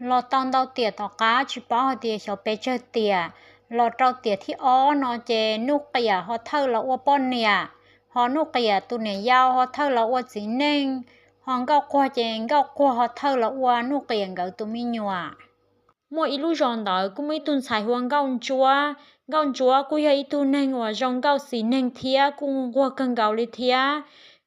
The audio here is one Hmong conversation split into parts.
Los tau ntau tiam tom qab tsis paub hais tias xyov pes tsawg tiam, los rau tiam thib ob no ces Nuj Qiam ho thawj los ua poj niam, ho Nuj Qiam tus niam yau ho thawj los ua txiv neej, ho Nkauj Quag ces Nkauj Quag ho thawj los ua Nuj Qiam nkawd tus me nyuam. Muaj ib lub zos ntawd kuj muaj ib tug ntxhais hu ua Nkauj Ntsuab. Nkauj Ntsuab kuj yog ib tug neeg uas zoo nkauj xis neeg thiab kuj nquag kawg nkaus li thiab.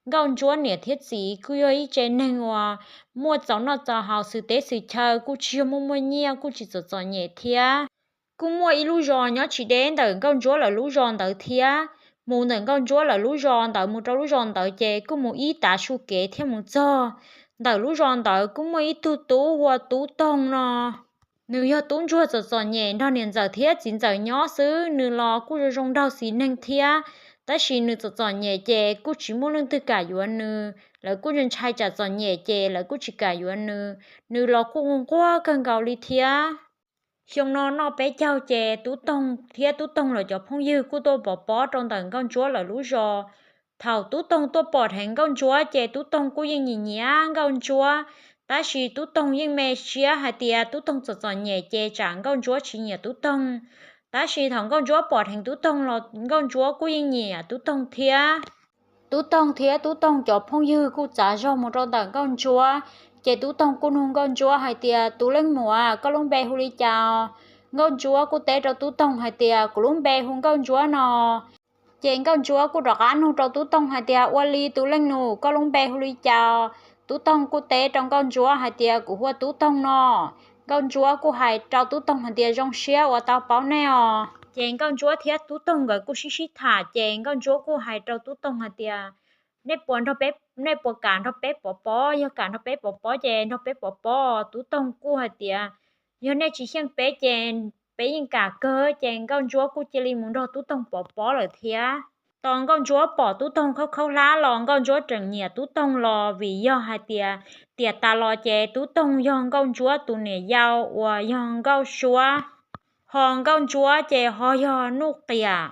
Nkauj Ntsuab niam thiab txiv kuj yog ib tsev neeg uas muaj txaus noj txaus haus xwm teb xwm chaw, kuj tsis yog muaj muaj nyiaj, kuj tsis txom txom nyem thiab. Kuj muaj ib lub zos nyob tsis deb ntawm Nkauj Ntsuab lawv lub zos ntawd thiab. Mus ntawm Nkauj Ntsuab lawv lub zos ntawd mus rau lub zos ntawd ces kuj mus ib tav su kev thiaj mus txog. Ntawm lub zos ntawd kuj muaj ib tug tub hu ua Tub Toog no. Nws yog tub ntsuag txom txom nyem nrog niam ntxawm thiab txiv ntxawm nyob xwb, nws los kuj zoo zoo nraug xis neeg thiab. Tab sis nws txom txom nyem ces kuj tsis muaj leej twg kam yuav nws, lawv kuj ntshai tsam txom nyem ces lawv kuj tsis kam yuav nws. Nws los kuj nquag kawg nkaus li thiab. Xyoo no noj peb caug ces Tub Toog thiab Tub Toog lawv cov phooj ywg kuj tuaj pov pob rau ntawm Nkauj Ntsuab lawv lub zos. Thaum Tub Toog tuaj pom dheev Nkauj Ntsuab ces Tub Toog kuj yeej nyiam nyiam Nkauj Ntsuab, tab sis Tub Toog yeej me siab hais tias Tub Toog txom txom nyem ces tsam Nkauj Ntsuab tsis nyiam Tub Toog. Tab sis thaum Nkauj Ntsuab pom dheev Tub Toog los Nkauj Ntsuab kuj yeej nyiam Tub Toog thiab. Tub Toog thiab Tub Toog cov phooj ywg kuj txav zog mus rau ntawm Nkauj Ntsuab, ces Tub Toog kuj nug Nkauj Ntsuab hais tias, Tus leej muam, koj lub npe hu li cas? Nkauj Ntsuab kuj teb rau Tub Toog hais tias, Kuv lub npe hu Nkauj Ntsuab no. Ces Nkauj Ntsuab kuj rov qab nug rau Tub Toog hais tias, Ua li tus leej nus, koj lub npe hu li cas? Tub Toog kuj teb rau Nkauj Ntsuab hais tias, Kuv hu ua Tub Toog no. Nkauj Ntsuab kuj hais rau Tub Toog hais tias, Zoo siab uas tau paub nej os. Ces Nkauj Ntsuab thiab Tub Toog nkawd kuj sib sib tham, ces Nkauj Ntsuab kuj hais rau Tub Toog hais tias, Nej puas nrog peb, nej puas kam nrog peb pov pob? Yog kam nrog peb pov pob ces nrog peb pov pob. Tub Toog kuj hais tias, Yog nej tsis xyeej peb ces peb yeej kam kawg. Ces Nkauj Ntsuab kuj cia li mus nrog Tub Toog pov pob lawm thiab. Tos Nkauj Ntsuab pom Tub Toog khaub khaub hlab los Nkauj Ntsuab tseem nyiam Tub Toog los vim yog hais tias tiam tas los ces Tub Toog yog Nkauj Ntsuab tus niam yau uas yog Nkauj Suab, ho Nkauj Ntsuab ces ho yog Nuj Qiam.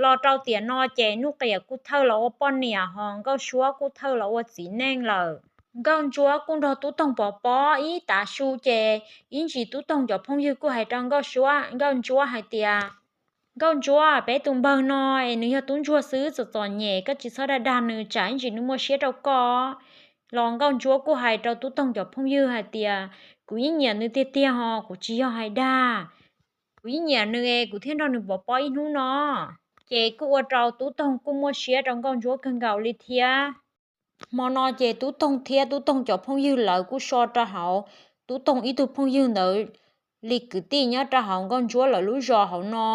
Los rau tiam no ces Nuj Qiam kuj thawj los ua poj niam, ho Nkauj Suab kuj thawj los ua txiv neej lawm. Nkauj Ntsuab kuj nrog Tub Toog pov pob ib tav su, ces ib ntsis Tub Toog cov phooj ywg kuj hais rau Nkauj Suab, Nkauj Ntsuab hais tias, Nkauj Ntsuab, peb tus npawg no es nws yog tub ntsuag xwb, txom txom nyem, koj tsis txhob dag dag nws, tsam ib ntsis nws muaj siab rau koj. Los Nkauj Ntsuab kuj hais rau Tub Toog cov phooj ywg hais tias, Kuv yeej nyiam nws tiag tiag ho, kuv tsis yog hais dag. Kuv yeej nyiam nws es kuv thiaj nrog nws pov pob ib hnub no. Ces kuj ua rau Tub Toog kuj muaj siab rau Nkauj Ntsuab kawg nkaus li thiab. Hmo no ces Tub Toog thiab Tub Toog cov phooj ywg lawv kuj so rau hauv Tub Toog ib tug phooj ywg ntawd li kwv tij nyob rau hauv Nkauj Ntsuab lawv lub zos hauv no.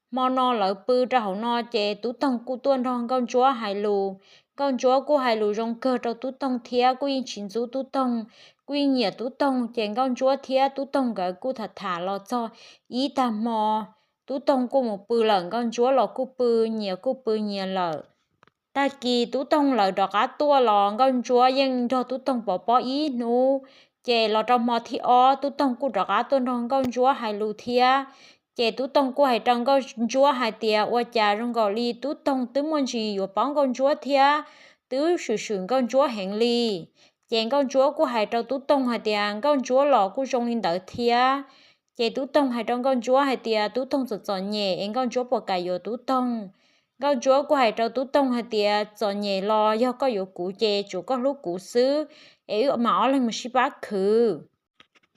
Hmo no lawv pw rau hauv no ces Tub Toog kuj tuaj nrog Nkauj Ntsuab hais lus. Nkauj Ntsuab kuj hais lus zoo kawg rau Tub Toog thiab kuj yeej tsis ntxub Tub Toog, kuj yeej nyiam Tub Toog. Ces Nkauj Ntsuab thiab Tub Toog nkawd kuj tham tham los txog ib tag hmo, Tub Toog kuj mus pw lawm, Nkauj Ntsuab los kuj pw nyias kuj pw nyias lawm. Tag kis Tub Toog lawv rov qab tuaj los Nkauj Ntsuab yeej nrog Tub Toog pov pob ib hnub. Ces los rau hmo thib ob Tub Toog kuj rov qab tuaj nrog Nkauj Ntsuab hais lus thiab. Ces Tub Toog kuj hais rau Nkauj Ntsuab hais tias, Ua cas zoo nkaus li Tub Toog twb muaj ntsis yuav paub Nkauj Ntsuab thiab, twb swm swm Nkauj Ntsuab heev li. Ces Nkauj Ntsuab kuj hais rau Tub Toog hais tias, Nkauj Ntsuab los kuj zoo li ntawd thiab. Ces Tub Toog hais rau Nkauj Ntsuab hais tias, Tub Toog txom txom nyem es Nkauj Ntsuab puas kam yuav Tub Toog? Nkauj Ntsuab kuj hais rau Tub Toog hais tias, Txom nyem los yog koj yuav kuv ces tsuav koj hlub kuv xwb, es wb mam ob leeg mus sib pab khwv.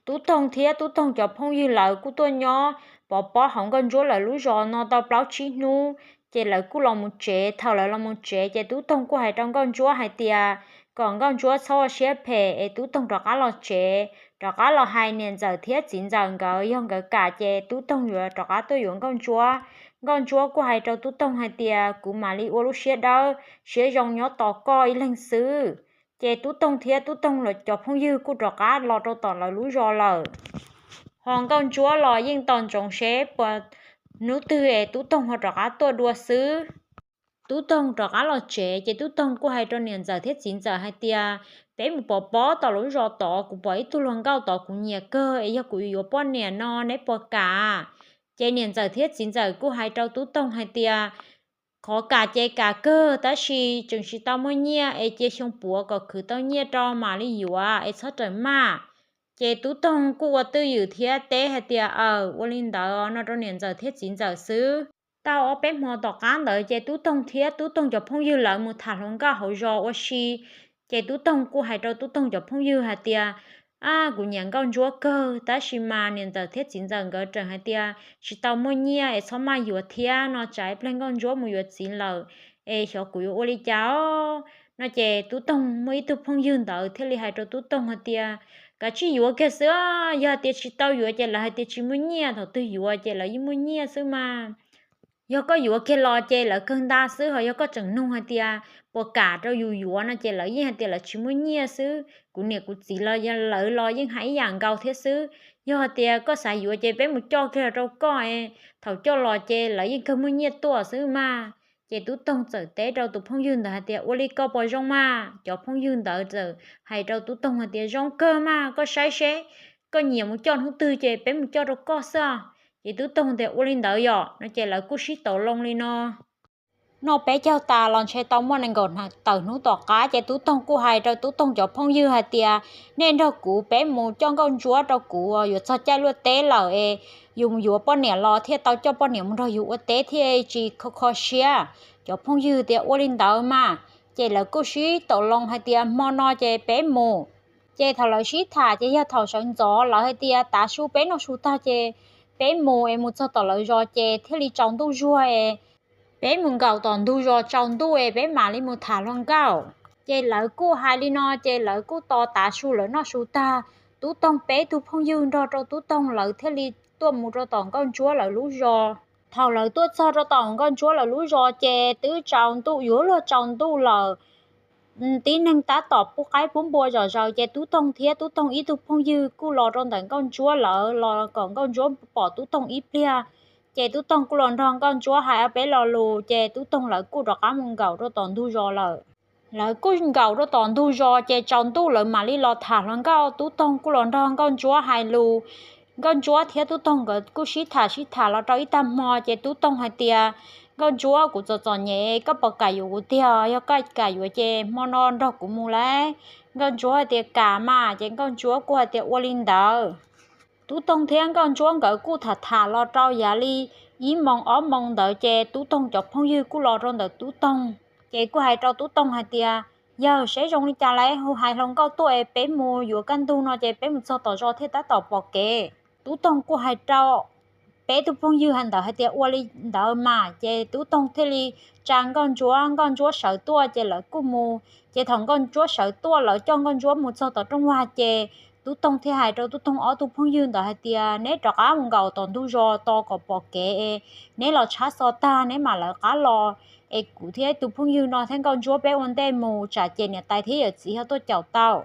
Tub Toog thiab Tub Toog cov phooj ywg lawv kuj tuaj nyob pov pob hauv Nkauj Ntsuab lawv lub zos no tau plaub tsib hnub, ces lawv kuj los mus tsev. Thaum lawv los mus tsev ces Tub Toog kuj hais rau Nkauj Ntsuab hais tias, kom Nkauj Ntsuab txhob ua siab phem es Tub Toog rov qab los tsev, rov qab los hais niam ntxawm thiab txiv ntxawm nkawd, yog nkawd kam ces Tub Toog yuav rov qab tuaj yuav Nkauj Ntsuab. Nkauj Ntsuab kuj hais rau Tub Toog hais tias, Kuv mam li ua lub siab dawb siab zoo nyob tos koj ib leeg xwb. Ces Tub Toog thiab Tub Toog cov phooj ywg kuj rov qab los rau tom lawv lub zos lawm. Ho Nkauj Ntsuab los yeej tos ntsoov seb puas hnub twg es Tub Toog ho rov qab tuaj dua xwb. Tub Toog rov qab los tsev ces Tub Toog kuj hais rau niam ntxawm thiab txiv ntxawm hais tias, Peb mus pov pob tom lub zos tod, kuv pom ib tug hluas nkauj tod kuv nyiam kawg es yog kuv yuav poj niam no, neb puas kam? Ces niam ntxawm thiab txiv ntxawm kuj hais rau Tub Toog hais tias, Qhov kam ces kam kawg, tab sis tseem tsis tau muaj nyiaj es cia xyoo puav kom khwv tau nyiaj rau mam li yuav es txhob rawm maj. Ces Tub Toog kuj ua twj ywm thiab teb hais tias, Aw, ua li ntawd no rau niam ntxawm thiab txiv ntxawm xwb. Tau ob peb hmo tom qab ntawd ces Tub Toog thiab Tub Toog cov phooj ywg lawv mus tham hluas nkauj hauv zos ua si. Ces Tub Toog kuj hais rau Tub Toog cov phooj ywg hais tias, Ab, kuv nyiam Nkauj Ntsuab kawg, tab sis mas niam ntxawm thiab txiv ntxawm nkawd tseem hais tias tsis tau muaj nyiaj es txhob maj yuav thiab no, tsam ib pliag Nkauj Ntsuab mus yuav txiv lawm es xyov kuv yuav ua li cas os. No ces Tub Toog muaj ib tug phooj ywg ntawd thiaj li hais rau Tub Toog hais tias, Kav tsij yuav kiag xwb, yog tias tsis tau yuav ces lawv hais tias tsis muaj nyiaj, thaum twg yuav ces lawv yeej muaj nyiaj xwb mas. Yog koj yuav kiag los ces lawv kawg nta xwb, ho yog koj tseem nug hais tias puas kam rau yus yuav no ces lawv yeej hais tias lawv tsis muaj nyiaj xwb. Kuv niam kuv txiv los lawv los yeej hais ib yam nkaus thiab xwb. Yog hais tias koj xav yuav ces peb mus coj kiag los rau koj, thaum coj los ces lawv yeej kawg muaj nyiaj tuaj xwb mas. Ces Tub Toog txawm teb rau tus phooj ywg ntawd hais tias, Ua li ko puas zoo mas? Cov phooj ywg ntawd txawm hais rau Tub Toog hais tias, Zoo kawg mas, koj saib seb koj nyiam mus coj hnub twg ces peb mus coj rau koj xwb. Ces Tub Toog tias, Ua li ntawd yom. No ces lawv kuj sib tau loo li no. Noj peb caug tas los ntshe tau muaj nees nkaum tawm hnub tom qab ces Tub Toog kuj hais rau Tub Toog cov phooj ywg hais tias, Nej nrog kuv peb mus coj Nkauj Ntsuab rau kuv, yuav txog caij luaj teb lawm es yus mus yuav poj niam los thiaj tau coj poj niam mus nrog yus ua teb thiaj tsis kho kho siab. Cov phooj ywg tias, Ua li ntawd mas. Ces lawv kuj sib tau loo hais tias, Hmo no ces peb mus. Ces thaum lawv sib tham ces yog thaum sawv ntxov lawv hais tias, Tav su peb noj su tag ces peb mus es mus txog tom lawv zos ces thiaj li tsaus ntuj zuag es peb mus nkaum tom ntug zos tsaus ntuj es peb mam li mus tham hluas nkauj. Ces lawv kuj hais li no ces lawv kuj tos tav su lawv noj su tag, Tub Toog peb tug phooj ywg nrog rau Tub Toog lawv thiaj li tuaj mus rau tom Nkauj Ntsuab lawv lub zos. Thaum lawv tuaj txog rau tom Nkauj Ntsuab lawv lub zos ces twb tsaus ntuj yuav luag tsaus ntuj lawm. Tib neeg tab tom pub qaib pub npua zom zaws ces Tub Toog thiab Tub Toog ib tug phooj ywg kuj los rau ntawm Nkauj Ntsuab lawv los kom Nkauj Ntsuab pom Tub Toog ib pliag. Ces Tub Toog kuj los nrog Nkauj Ntsuab hais ob peb lo lus ces Tub Toog lawv kuj rov qab mus nkaum rau tom ntug zos lawm. Lawv kuj nkaum rau tom ntug zos ces tsaus ntuj lawv mam li los tham hluas nkauj, Tub Toog kuj los nrog Nkauj Ntsuab hais lus. Nkauj Ntsuab thiab Tub Toog nkawd kuj sib tham sib tham los rau ib tag hmo ces Tub Toog hais tias, Nkauj Ntsuab, kuv txom txom nyem, koj puas kam yuav kuv tiag? Yog koj kam yuav ces hmo no nrog kuv mus lauj. Nkauj Ntsuab hais tias, Kam mas. Ces Nkauj Ntsuab kuj hais tias, Ua li ntawd. Tub Toog thiab Nkauj Ntsuab nkawd kuj tham tham los rau yav li ib moos ob moos ntawd ces Tub Toog cov phooj ywg kuj los rau ntawm Tub Toog. Ces kuj hais rau Tub Toog hais tias, Yawg, seb zoo li cas lawv hu hais hluas nkauj tuaj es peb mus yuav kaj ntug no ces peb mus txog tom zos thiaj tab tom pom kev. Tub Toog kuj hais rau peb tug phooj ywg hais ntawd hais tias, Ua li ntawd mas. Ces Tub Toog thiaj li tsa Nkauj Ntsuab, Nkauj Ntsuab sawv tuaj ces lawv kuj mus. Ces thaum Nkauj Ntsuab sawv tuaj lawv coj Nkauj Ntsuab mus txog tom rooj vag ces Tub Toog thiaj hais rau Tub Toog ob tug phooj ywg ntawd hais tias, Neb rov qab mus nkaum tom ntug zos tos kom pom kev es neb los tshab xo tag neb mam lawv qab los, es kuv thiab tus phooj ywg no thiab Nkauj Ntsuab peb ua ntej mus tsam ces niam tais thiab yawm txiv ho tuaj caum tau.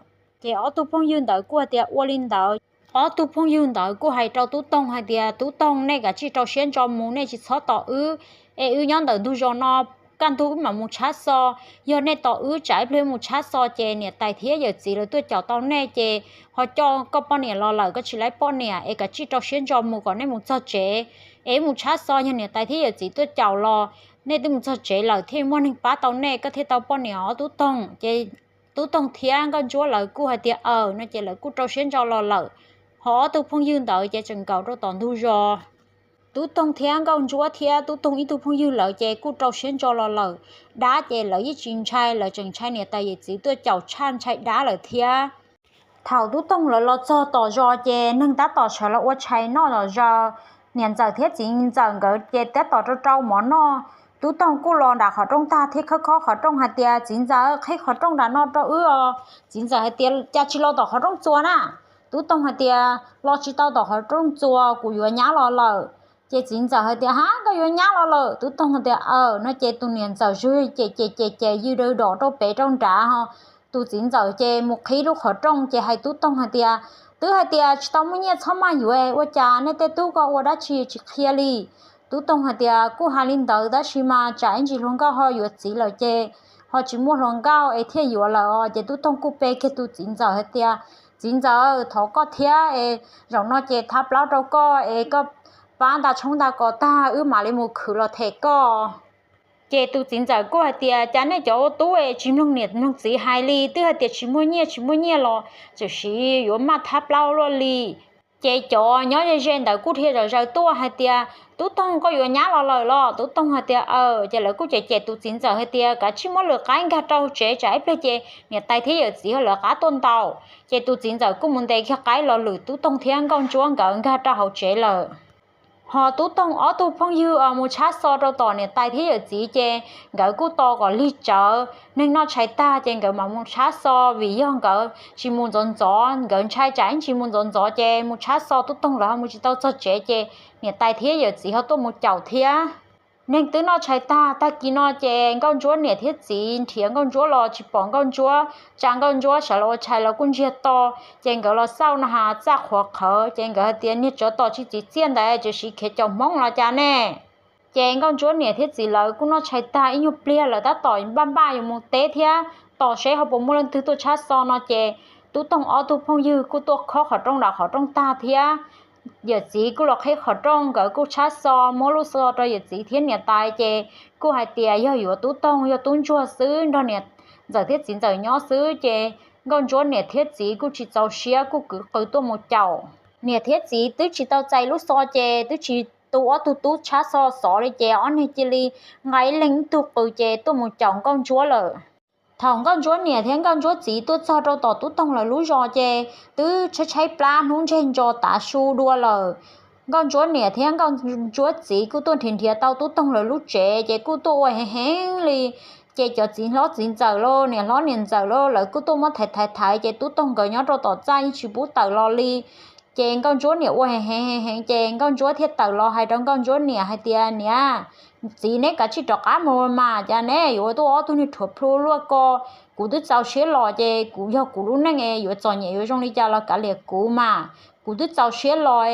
Ces ob tug phooj ywg ntawd kuj hais tias, Ua li ntawd. Ob tug phooj ywg ntawd kuj hais rau Tub Toog hais tias, Tub Toog, nej kav tsij rau siab ntso mus, nej tsis txhob tos wb, es wb nyob ntawm ntug zos no, kaj ntug wb mam mus tshab xo. Yog nej tos wb tsam ib pliag mus tshab xo ces niam tais thiab yawm txiv lawv tuaj caum tau nej ces ho coj koj poj niam los lawm, koj tsis laib poj niam, es kav tsij rau siab ntso mus kom nej mus txog tsev. Es wb mus tshab xo yog niam tais thiab yawm txiv tuaj caum los, nej twb mus txog tsev lawm thiaj muaj neeg pab tau nej, koj thiaj tau poj niam os Tub Toog. Ces Tub Toog thiab Nkauj Ntsuab lawv kuj hais tias, Aw, no ces lawv kuj rau siab ntso los lawm. Ho ob tug phooj ywg ntawd ces tseem nkaum rau tom ntug zos. Tub Toog thiab Nkauj Ntsuab thiab Tub Toog ib tug phooj ywg lawv ces kuj rau siab ntso los lawm. Dab ces lawv yeej tsis ntshai, lawv tseem ntshai niam tais yawm txiv tuaj caum tshaj ntshai dab lawm thiab. Thaum Tub Toog lawv los txog tom zos ces neeg tab tom sawv los ua tshais noj zom zaws. Niam ntxawm thiab txiv ntxawm nkawd ces tab tom rau rau mov noj. Tub Toog kuj los nram qhov rooj tag thiab khob khob qhov rooj hais tias, Txiv ntxawm, qhib qhov rooj nram no rau wb os. Txiv ntxawm hais tias, Cas tsis los tom qhov rooj txuas na? Tub Toog hais tias, Los tsis tau tom qhov rooj txuas, kuv yuav nyab los lawm. Ces txiv ntxawm hais tias, Ha, koj yuav nyab los lawm? Tub Toog hais tias, Aw, no ces tus niam ntxawm zwg ces ces ces ces yws daws dom rau pem rau nrad ho. Tus txiv ntxawm ces mus qhib lub qhov rooj ces hais Tub Toog hais tias, Twb hais tias tsis tau muaj nyiaj txhob maj yuav, ua cas nej tej tub ko ua dab tsi tsis qhia li? Tub Toog hais tias, Kuj hais li ntawd tab sis mas tsam ib ntsis hluas nkauj ho yuav txiv lawm ces ho tsis muaj hluas nkauj es thiaj yuav lawm os. Ces Tub Toog kuj pe kiag tus txiv ntxawm hais tias, Txiv ntxawm, thov koj thiab es zaum no ces thab plaub rau koj es koj pab nta tshoob nta kos tag wb mam li mus khwv los them koj. Ces tus txiv ntxawm kuj hais tias, Cas nej cov ua tub es tsis mloog niam mloog txiv hais li, twb hais tias tsis muaj nyiaj tsis muaj nyiaj los txawm sis yuav maj thab plaub luaj li. Ces cov nyob ze ze ntawd kuj dhia zom zaws tuaj hais tias, Tub Toog, koj yuav nyab los lawm los? Tub Toog hais tias, Aw. Ces lawv kuj cem cem tus txiv ntxawm hais tias, Kav tsij muab lwm qaib nkag rau tsev tsam ib pliag ces niam tais thiab yawm txiv ho lawv qab tuaj ntaus. Ces tus txiv ntxawm kuj mus ntes kiag qaib los lwm Tub Toog thiab Nkauj Ntsuab nkawd nkag rau hauv tsev lawm. Ho Tub Toog ob tug phooj ywg uas mus tshab xo rau tom niam tais thiab yawm txiv ces nkawd kuj tos kom lig tsawv, neeg noj tshais tag ces nkawd mam mus tshab xo, vim yog nkawd tsis mus ntxov ntxov, nkawd ntshai tsam ib ntsis mus ntxov ntxov ces mus tshab xo Tub Toog lawv ho mus tsis tau txog tsev ces niam tais thiab yawm txiv ho tuaj mus caum thiab. Neeg twb noj tshais tag, tag kis no ces Nkauj Ntsuab niam thiab txiv nrhiav Nkauj Ntsuab los tsis pom Nkauj Ntsuab, tsa Nkauj Ntsuab sawv los ua tshais los kuj ntsiag to, ces nkawd los xauj no has txaj qhuav qhawv ces nkawd hais tias, Niag tsov tom tsis txim txiaj ntawd tseem siv khiav caum Hmoob los cas ne? Ces Nkauj Ntsuab niam thiab txiv lawv kuj noj tshais tag ib nyuag pliag lawm tab tom npaj npaj yuav mus teb thiab tos seb ho puas muaj leej twg tuaj tshab xo no ces Tub Toog ob tug phooj ywg kuj tuaj khob qhov rooj nram qhov rooj tag thiab yawm txiv kuj los qhib qhov rooj, nkawd kuj tshab xo, muab lub xov rau yawm txiv thiab niam tais ces kuj hais tias yog yuav Tub Toog, yog tub ntsuag xwb, nrog niam ntxawm thiab txiv ntxawm nyob xwb ces Nkauj Ntsuab niam thiab txiv kuj tsis txaus siab kuj kwv qw tuaj mus caum. Niam thiab txiv twb tsis tau txais lub xov ces twb tsis tu ob tug tub tshab xo xov li ces ob niag cia li nqa ib leeg ib tug qws ces tuaj mus caum Nkauj Ntsuab lawm. Thaum Nkauj Ntsuab niam thiab Nkauj Ntsuab txiv tuaj txog rau tom Tub Toog lawv lub zos ces twb tshaib tshaib plab hnub ntseg ntso tav su dua lawm. Nkauj Ntsuab niam thiab Nkauj Ntsuab txiv kuj tuaj nrhiav nrhiav tau Tub Toog lawv lub tsev ces kuj tuaj ua heev heev li. Ces cov txiv hlob txiv ntxawm los niam hlob niam ntxawm los lawv kuj tuaj muab thaiv thaiv thaiv ces Tub Toog nkawd nyob rau tom txaj yeej tsis pub tawm los li. Ces Nkauj Ntsuab niam ua heev heev heev ces Nkauj Ntsuab thiaj tawm los hais rau Nkauj Ntsuab niam hais tias, Niam txiv, neb kav tsij rov qab mus mas, cas neb yuav tuaj ua ob tug niag rhuav plhu luaj ko? Kuv twb txaus siab los ces kuv yog kuv lub neej es yuav txom nyem yuav zoo li cas los kav liam kuv mas. Kuv twb txaus siab los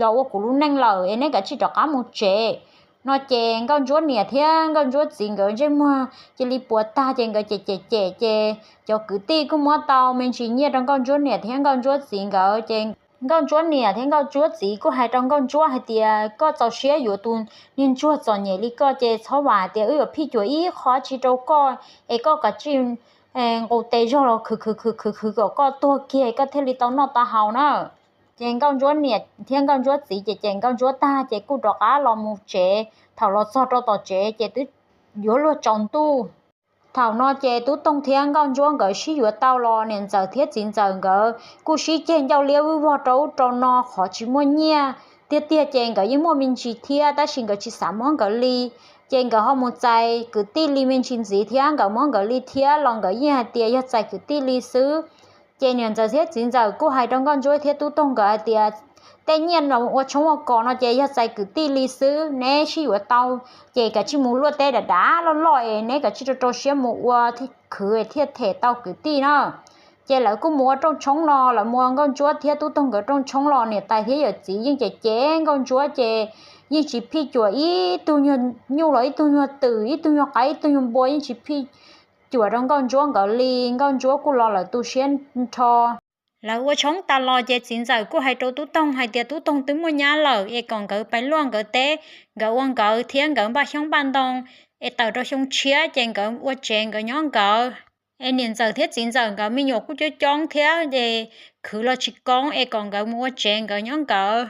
los ua kuv lub neej lawm es neb kav tsij rov qab mus tsev. No ces Nkauj Ntsuab niam thiab Nkauj Ntsuab txiv nkawd ntsej muag cia li puas tag ces nkawd cem cem cem ces cov kwv tij kuj muab tau me ntsis nyiaj rau Nkauj Ntsuab niam thiab Nkauj Ntsuab txiv nkawd ces Nkauj Ntsuab niam thiab Nkauj Ntsuab txiv kuj hais rau Nkauj Ntsuab hais tias, Koj txaus siab yuav tus niag ntsuag txom nyem li koj ces txhob vam hais tias wb yuav phij cuam ib qho tsi rau koj es koj kav tsij nqus tes zog los khwv khwv khwv khwv khwv kom koj tuag kiag koj thiaj li tau noj tau haus na. Ces Nkauj Ntsuab niam thiab Nkauj Ntsuab txiv ces cem Nkauj Ntsuab tag ces kuj rov qab los mus tsev. Thaum los txog rau tom tsev ces twb yuav luag tsaus ntuj. Thaum no ces Tub Toog thiab Nkauj Ntsuab nkawd sib yuav tau los niam ntxawm thiab txiv ntxawm nkawd kuj sib ceg ncauj liab vwj vog rau ub rau no qhov tsis muaj nyiaj. Tiag tiag ces nkawd yeej muaj me ntsis thiab tab sis nkawd tsis xav muab nkawd li. Ces nkawd ho mus txais kwv tij li me ntsis ntxiv thiab nkawd muab nkawd li thiab los nkawd yeej hais tias yog txais kwv tij li xwb. Ces niam ntxawm thiab txiv ntxawm kuj hais rau Nkauj Ntsuab thiab Tub Toog nkawd hais tias, Tej nyiaj no ua tshoob ua kos no ces yog txais kwv tij li xwb, neb sib yuav tau ces kav tsij mus luaj teb dav dav loj loj es neb kav tsij rau rau siab mus ua khwv thiaj them tau kwv tij na. Ces lawv kuj mus ua rooj tshoob no, lawv mus ua Nkauj Ntsuab thiab Tub Toog nkawd rooj tshoob los niam tais thiab yawm txiv yeej cem cem Nkauj Ntsuab ces yeej tsis phij cuam ib tug nyuag nyuj los ib tug nyuag twm, ib tug nyuag qaib ib tug nyuag npua yeej tsis phij cuam rau Nkauj Ntsuab nkawd li. Nkauj Ntsuab kuj los lawm tu siab nrho. Lawv ua tshoob tas los ces txiv ntxawm kuj hais rau Tub Toog hais tias Tub Toog twb muaj nyab lawm es kom nkawd pais luaj nkawd teb, nkawd ua nkawd thiab nkawd npaj xyoob npaj ntoo es tawm rau xyoo tshiab ces nkawd ua tsev nkawd nyob nkawd. Es niam ntxawm thiab txiv ntxawm nkawd me nyuam kuj coob coob thiab ces khwv los tsis koob es kom nkawd mus ua tsev nkawd nyob nkawd.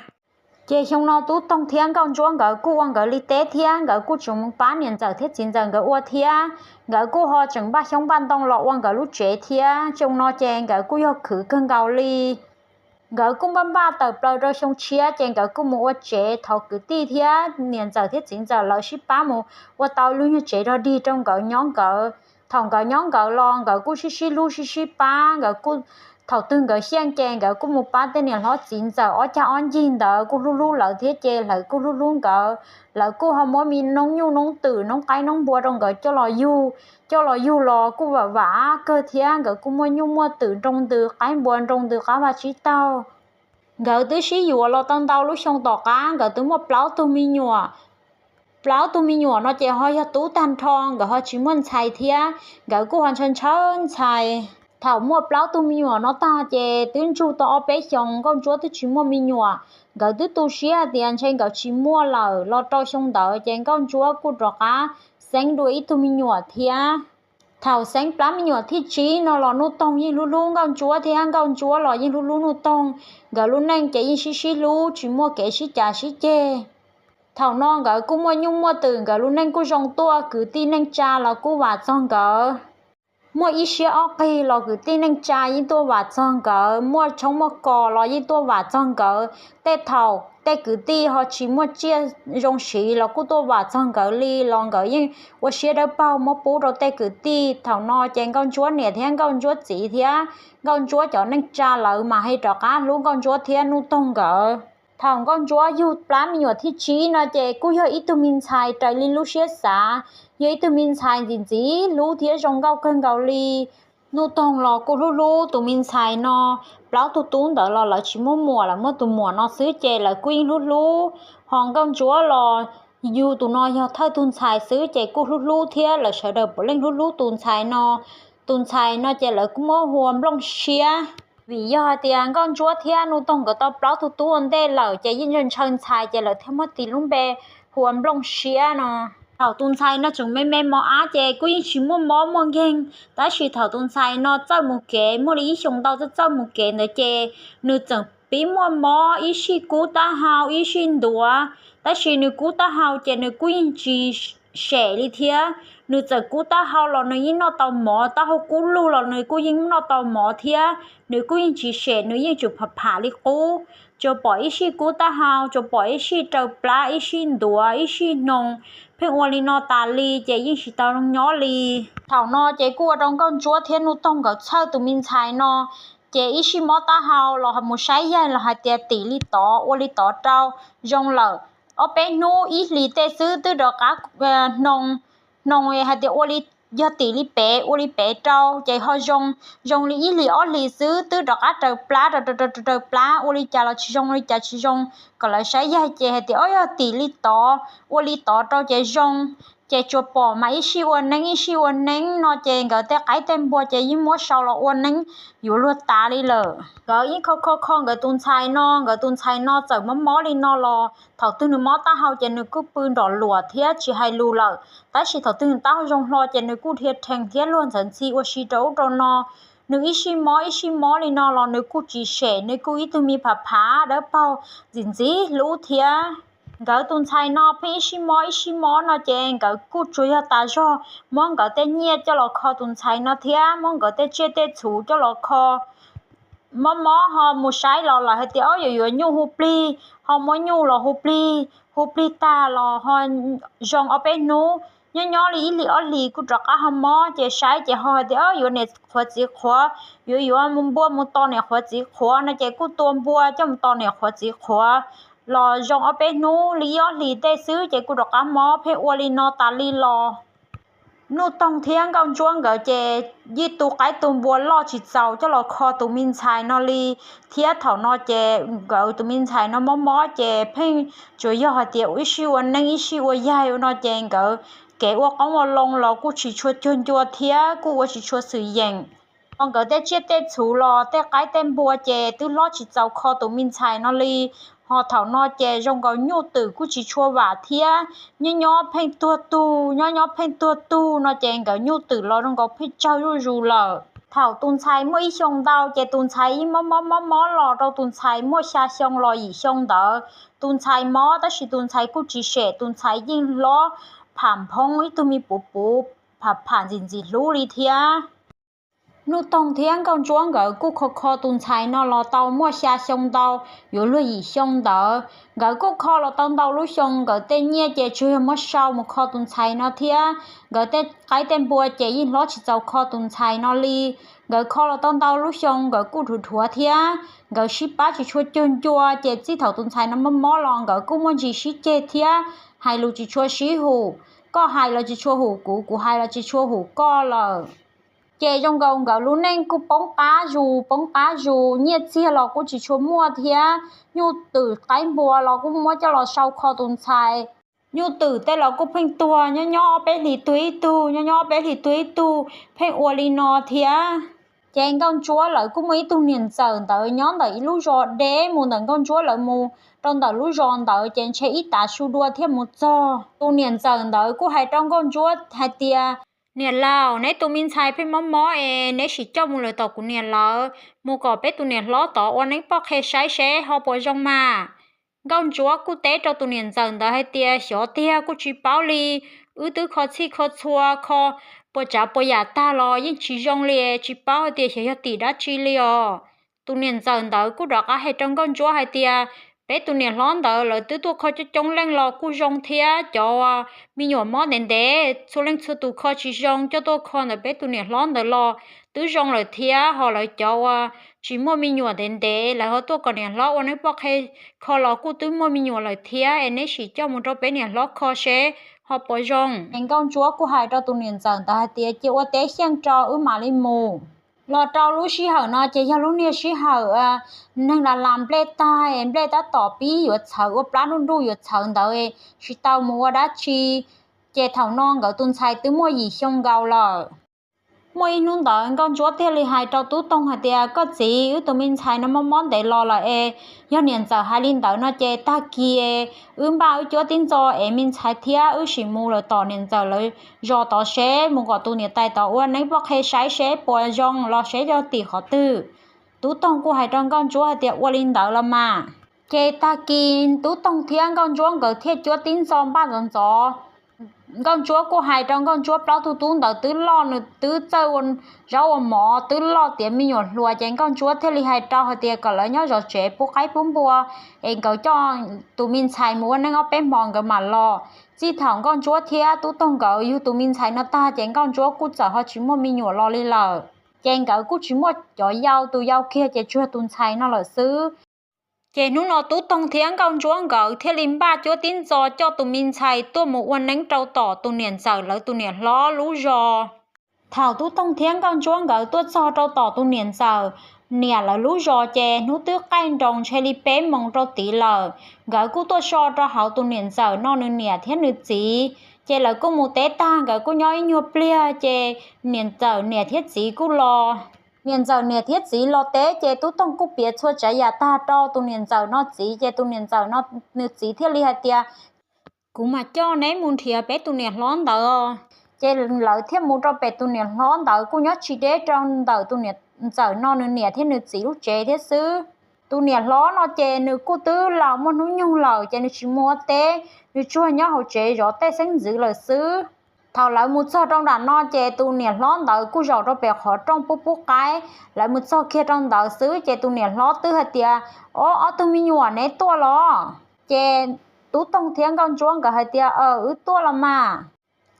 Ces xyoo no Tub Toog thiab Nkauj Ntsuab nkawd kuj ua nkawd li teb thiab nkawd kuj tseem mus pab niam ntxawm thiab txiv ntxawm nkawd ua thiab. Nkawd kuj ho tseem npaj xyoob npaj ntoo los ua nkawd lub tsev thiab. Xyoo no ces nkawd kuj yog khwv kawg nkaus li. Nkawd kuj npaj npaj tawm plaws rau xyoo tshiab ces nkawd kuj mus ua tsev. Thaum kwv tij thiab niam ntxawm thiab txiv ntxawm lawv sib pab mus ua tau lub nyuag tsev rog dig rau nkawd nyob nkawd. Thaum nkawd nyob nkawd los nkawd kuj sib sib hlub sib sib pab, nkawd kuj, thaum twg nkawd xyeej ces nkawd kuj mus pab tej niam hlob txiv ntxawm ob cag ob ncig ntawd kuj hlub hlub lawv thiab ces lawv kuj hlub hlub nkawd. Lawv kuj ho muab me noob nyuj noob twm noob qaib noob npua rau nkawd coj los yug. Coj los yug los kuj vam vam kawg thiab nkawd kuj muaj nyuj muaj twm nroo ntws qaib npua nroo ntws qab vaj tsib taug. Nkawd twb sib yuav los tau ntau lub xyoo tom qab nkawd twb muaj plaub tug me nyuam. Plaub tug me nyuam no ces ho yog tub tag nrho, nkawd ho tsis muaj ntxhais thiab nkawd kuj ho ntshaw ntshaw ntxhais. Thaum muaj plaub tug me nyuam no tag ces twb ntsug tau ob peb xyoos Nkauj Ntsuab twb tsis muaj me nyuam. Nkawd twb tu siab hais tias ntshe nkawd tsis muaj lawm los rau xyoo ntawd ces Nkauj Ntsuab kuj rov qab xeeb dua ib tug me nyuam thiab. Thaum xeeb plab me nyuam thib tsib no los Nuj Toog yeej hlub hlub Nkauj Ntsuab thiab Nkauj Ntsuab los yeej hlub hlub Nuj Toog. Nkawd lub neej ces yeej sib sib hlub, tsis muaj kev sib cav sib ceg. Thaum no nkawd kuj muaj nyuj muaj twm, nkawd lub neej kuj zoo tuaj, kwv tij neej tsa los kuj vam txog nkawd. Muaj ib siab ob qig los kwv tij neej tsa yeej tuaj vam txog nkawd, muaj tshoob muaj kos los yeej tuaj vam txog nkawd. Tej thaum tej kwv tij ho tsis muaj tsiaj zoo siv los kuj tuaj vam txog nkawd li, los nkawd yeej ua siab dawb paug muab pub rau tej kwv tij. Thaum no ces Nkauj Ntsuab niam thiab Nkauj Ntsuab txiv thiab Nkauj Ntsuab cov neej tsa lawv mas haj rov qab hlub Nkauj Ntsuab thiab Nuj Toog nkawd. Thaum Nkauj Ntsuab yug plab me nyuam thib tsib no ces kuj yog ib tug me ntxhais raws li lub siab xav, yog ib tug me ntxhais ntxim ntxim hlub thiab zoo nkauj kawg nkaus li. Nuj Toog los kuj hlub hlub tus me ntxhais no. Plaub tug tub ntawd los lawv tsis muaj muam, lawv muaj tus muam no xwb ces lawv kuj yeej hlub hlub. Ho Nkauj Ntsuab los yus tus no yog thawj tug ntxhais xwb ces kuj hlub hlub thiab, lawv sawv daws puav leej hlub hlub tus ntxhais no. Tus ntxhais no ces lawv kuj muab hu ua Nplooj Siab. Vim yog hais tias Nkauj Ntsuab thiab Nuj Toog nkawd tau plaub tug tub ua ntej lawm ces yeej ntshaw ntshaw ntxhais ces lawv thiaj muab tis lub npe hu ua Nplooj Siab no. Thaum tus ntxhais no tseem me me mos ab ces kuj yeej tsis muaj mob muaj nkeeg, tab sis thaum tus ntxhais no txawj mus kev, muaj li ib xyoos ntau txawj txawj mus kev ntawd ces nws txawm pib muaj mob, ib sij kub taub hau ib sij ntuav. Tab sis nws kub taub hau ces nws kuj yeej tsis sem li thiab. Nws txawm kub taub hau los nws yeej noj tau mov, taub hau kub lug los nws kuj yeej noj tau mov thiab. Nws kuj yeej tsis sem, nws yeej tsuas pham pham li qub. Tsuas pom ib sij kub taub hau, tsuas pom ib sij raws plab, ib sij ntuav, ib sij hnoos, pheej ua li no tas li ces yeej tsis tau zoo nyob li. Thaum no ces kuj ua rau Nkauj Ntsuab thiab Nuj Toog nkawd txhawj tus me ntxhais no, ces ib sij mob taub hau los mus saib yaig los hais tias tim li tod ua li tod rau, zoo lawm. Ob peb hnub ib hlis tej xwb twb rov qab, hnoos, hnoos hais tias ua li, yog tim li pem ua li pem rau ces ho zoo, zoo li ib hlis ob hlis xwb twb rov qab raws plab, raws raws plab, ua li cas los tsis zoo, ua li cas tsis zoo, kom lawv saib yaig ces hais tias ob yog tim li tod ua li tod rau ces zoo. Ces tsuas pom mas ib sij ua neeb ib sij ua neeb no ces nkawd tej qaib tej npua ces yeej muab sau los ua neeb yuav luag tas li lawm. Nkawd yeej kho kho kho nkawd tus ntxhais no, nkawd tus ntxhais no txawm mob mob li no los thaum twg nws mob taub hau ces nws kuj pw nrom luam thiab tsis hais lus lawm. Tab sis thaum twg nws taub hau zoo hlo ces nws kuj dhia rhees thiab luag ntxhawv ntxhi ua si rau ub rau no. Nws ib sij mob ib sij mob li no los nws kuj tsis sem, nws kuj ib tug me phav phav dawb paug ntxim ntxim hlub thiab. Nkawd tus ntxhais no pheej ib sij mob ib sij mob no ces nkawd kuj tsuas yog tas zog muab nkawd tej nyiaj coj los kho tus ntxhais no thiab muab nkawd tej tsiaj tej txhu coj los kho. Mob mob ho mus saib los lawv hais tias ob yuav yuav nyuj hu plig, ho muab nyuj los hu plig, hu plig tag los ho zoo ob peb hnub. Nyob nyob li ib hlis ob hlis kuj rov qab ho mob ces saib ces ho hais tias ob yuav niam qhuav txiv qhuav, yuav yuav mus npua mus tos niam qhuav txiv qhuav no ces kuj tua npua coj mus tos niam qhuav txiv qhuav los zoo ob peb hnub li ib ob hlis tej xwb ces kuj rov qab mob pheej ua li no tas li los. Nuj Toog thiab Nkauj Ntsuab nkawd ces yeej tu qaib tu npua loj tsis txaus coj los kho tus me ntxhais no li. Thiab thaum no ces nkawd tus me ntxhais no mob mob ces pheej tsuas yog hais tias ib sij ua neeb ib sij ua yaig ua no ces nkawd kev ua qoob ua loo los kuj tsis tshua cuag ncua thiab kuj ua tsis tshua xwm yeem. Ho nkawd tej tsiaj tej txhu los tej qaib tej npua ces twb hlob tsis txaus kho tus me ntxhais no li. Ho thaum no ces zoo nkaus nyuj twm kuj tsis tshua vam thiab, nyob nyob pheej tuag tug, nyob nyob pheej tuag tug no ces nkawd nyuj twm los zoo nkaus pheej tsawg zuj zus lawm. Thaum tus ntxhais muaj ib xyoo ntau ces tus ntxhais yeej mob mob mob mob los rau tus ntxhais muaj xya xyoo los yim xyoo ntawd. Tus ntxhais mob tab sis tus ntxhais kuj tsis sem, tus ntxhais yeej hlob pham phoob ib tug me puv puv, pham pham ntxim ntxim hlub li thiab. Nuj Toog thiab Nkauj Ntsuab nkawd kuj kho kho tus ntxhais no los tau muaj xya xyoo ntau, yuav luag yim xyoo ntawd. Nkawd kuj kho los tau ntau lub xyoo, nkawd tej nyiaj ces tsuas yog muab sau mus kho tus ntxhais no thiab. Nkawd tej qaib tej npua ces yeej hlob tsis txaus kho tus ntxhais no li. Nkawd kho los tau ntau lub xyoo, nkawd kuj dhuav dhuav thiab. Nkawd sib pab tsis tshua cuag ncua, ces txij thaum tus ntxhais no mob mob los nkawd kuj muaj ntsis sib ceg thiab, hais lus tsis tshua sib hum. Koj hais los tsis tshua hum kuv, kuv hais los tsis tshua hum koj lawm. Ces zoo nkaus nkawd lub neej kuj poob qab zus poob qab zus, nyiaj txiag los kuj tsis tshua muaj thiab, nyuj twm qaib npua los kuj muab coj los sau kho tus ntxhais. Nyuj twm tej los kuj pheej tuag, nyob nyob ob peb hlis tuag ib tug, nyob nyob ob peb hlis tuag ib tug, pheej ua li no thiab. Ces Nkauj Ntsuab lawv kuj muaj ib tug niam ntxawm ntawd nyob ntawm ib lub zos deb mus ntawm Nkauj Ntsuab lawv mus rau ntawm lub zos ntawd ces ntshe ib tav su dua thiaj mus txog. Tus niam ntxawm ntawd kuj hais rau Nkauj Ntsuab hais tias, Niam laus, neb tus me ntxhais pheej mob mob es neb sim coj mus lawm tom kuv niam lawv, mus kom peb tus niam hlob tod ua neeb poj qhe saib seb ho puas zoo mas. Nkauj Ntsuab kuj teb rau tus niam ntxawm ntawd hais tias, Xyov tiag, kuj tsis paub li. Wb twb kho txhij kho txhua, kho puas tsav puas yam tag los yeej tsis zoo li, tsis paub hais tias xyov yog tim dab tsi li os. Tus niam ntxawm ntawd kuj rov qab hais rau Nkauj Ntsuab hais tias, Peb tus niam hlob ntawd lawv twb tuaj kho coob coob leej los kuj zoo thiab, cov me nyuam mob ntev ntev txhua leej txhua tus kho tsis zoo, coj tuaj kho ntawm peb tus niam hlob ntawd los twb zoo lawm thiab. Ho lawv cov uas tsis muaj me nyuam ntev ntev, lawv ho tuaj kom niam hlob ua neeb poj qhe kho los kuj twb muaj me nyuam lawm thiab, es neb sim coj mus rau peb niam hlob kho seb ho puas zoo. Es Nkauj Ntsuab kuj hais rau tus niam ntxawm ntawd hais tias, Cia ua teb xyeej rau wb mam li mus. Los rau lub sij hawm no ces yog lub niag sij hawm neeg la las nplej tag, nplej tab tom pib yuav txhawv ua plab nruj nruj yuav txhawv ntawd, tsis tau mus ua dab tsi. Ces thaum no nkawd tus ntxhais twb muaj yim xyoo nkaus lawm. Muaj ib hnub ntawd Nkauj Ntsuab thiaj li hais rau Tub Toog hais tias, Koj txiv, wb tus me ntxhais no mob mob ntev los lawm es yog niam ntxawm hais li ntawd no ces tag kis wb npaj wb cuab tib ntxo es me ntxhais thiab wb sim mus lawm tom niam ntxawm lawv zos tod seb, mus kom tus niam tais tod ua neeb poj qhe saib seb puas zoo los seb yog tim qhov twg. Tub Toog kuj hais rau Nkauj Ntsuab hais tias, Ua li ntawd los mas. Ces tag kis Tub Toog thiab Nkauj Ntsuab nkawd thiaj cuab tib ntxo npaj ntxov ntxov. Nkauj Ntsuab kuj hais rau Nkauj Ntsuab plaub tug tub ntawd twb loj, nws twb txawj ua zaub ua mov twb loj tiav me nyuam hluas, ces Nkauj Ntsuab thiaj li hais rau hais tias kom lawv nyob zov tsev pub qaib pub npua, es nkawd coj tus me ntxhais mus ua neeb ob peb hmo nkawd mam los. Txij thaum Nkauj Ntsuab thiab Tub Toog nkawd yug tus me ntxhais no tag ces Nkauj Ntsuab kuj txawm ho tsis muaj me nyuam los li lawm. Ces nkawd kuj tsis muaj cov yau, tus yau kiag ces tsuas tus ntxhais no lawm xwb. Ces hnub no Tub Toog thiab Nkauj Ntsuab nkawd thiaj li npaj cuab tib ntxo coj tus me ntxhais tuaj mus ua neeb rau tom tus niam ntxawm lawv tus niam hlob lub zos. Thaum Tub Toog thiab Nkauj Ntsuab nkawd tuaj txog rau tom tus niam ntxawm niam lawv lub zos ces hnub twb qaij nroos ntshe li peb moos rau tid lawm. Nkawd kuj tuaj so rau hauv tus niam ntxawm no nws niam thiab nws txiv. Ces lawv kuj mus teb tag nkawd kuj nyob ib nyuag pliag ces niam ntxawm niam thiab txiv kuj los. Niam ntxawm niam thiab txiv los teb ces Tub Toog kuj piav txhua tsav yam tag rau tus niam ntxawm no txiv, ces tus niam ntxawm no nws txiv thiaj li hais tias, Kuv mam coj neb mus nrhiav peb tus niam hlob ntawd. Ces lawv thiaj mus rau pem tus niam hlob ntawd kuj nyob tsis deb rau ntawm tus niam ntxawm no nws niam thiab nws txiv lub tsev thiab xwb. Tus niam hlob no ces nws kuj twb laus muaj hnub nyoog lawm ces nws tsis mus ua teb, nws tsuas nyob hauv tsev zov tej xeeb ntxwv lawm xwb. Thaum lawv mus txog rau nram no ces tus niam hlob ntawd kuj zaum rau pem qhov rooj pub pub qaib. Lawv mus txog kiag rau ntawd xwb ces tus niam hlob twb hais tias, Ob, ob tug me nyuam, neb tuaj los? Ces Tub Toog thiab Nkauj Ntsuab nkawd hais tias, Aw, wb tuaj los mas.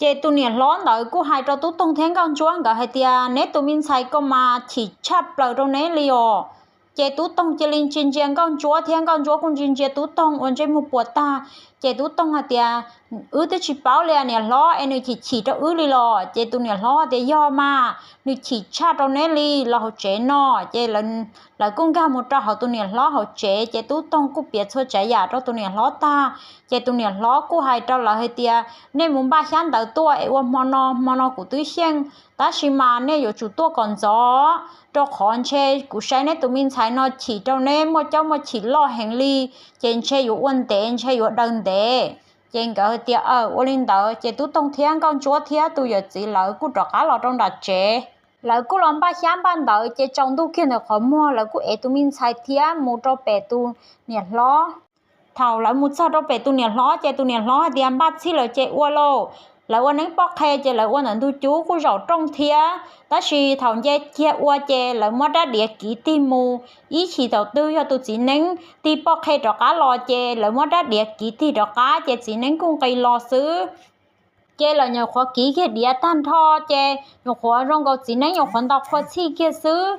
Ces tus niam hlob ntawd kuj hais rau Tub Toog thiab Nkauj Ntsuab nkawd hais tias, Neb tus me ntxhais ko mas chim tshaj plaws rau neb li os. Ces Tub Toog cia li ntsia ntsia Nkauj Ntsuab thiab Nkauj Ntsuab kuj ntsia ntsia Tub Toog ua ntsej muag puas tag. Ces Tub Toog hais tias, Wb twb tsis paub li niam hlob, es nws chim chim rau wb li los? Ces tus niam hlob hais tias, Yog mas, nws chim tshaj rau neb li, los hauv tsev no. Ces lawv kuj nkag mus rau hauv tus niam hlob hauv tsev ces Tub Toog kuj piav txhua tsav yam rau tus niam hlob tag. Ces tus niam hlob kuj hais rau lawv hais tias, Nej mus npaj xyab ntawv tuaj es ua hmo no, hmo no kuv twb xyeej, tab sis mas nej yuav tsum tuaj kom ntxov, rau qhov ntshe kuv saib neb tus me ntxhais no chim rau neb muaj caub muaj chim loj heev li, ces ntshe yuav ua ntev, ntshe yuav daws ntev. Ces nkawd hais tias, Aw, ua li ntawd. Ces Tub Toog thiab Nkauj Ntsuab thiab tus yawm txiv lawv kuj rov qab los rau nram tsev. Lawv kuj los npaj xyab npaj ntawv ces tsaus ntuj kiag ntawm qhov muag lawv kuj ev tus me ntxhais thiab mus rau pem tus niam hlob. Thaum lawv mus txog rau pem tus niam hlob ces tus niam hlob hais tias, Npaj txhij lawm ces ua lauj. Lawv ua neeb poj qhe ces lawv ua ntawm ntug cub kuj zaum rooj thiab, tab sis thaum nce kiag ua ces lawv muab rab diav kiv tig mus. Ib chim thaum twg yog tus txiv neeb tig poj qhe rov qab los ces lawv muab rab diav kiv tig rov qab ces txiv neeb kuj nqis los xwb. Ces lawv nyuam qhuav kiv kiag diav tag nrho ces nyuam qhuav zoo nkaus txiv neeb nyuam qhuav ntaus qhua txhij kiag xwb.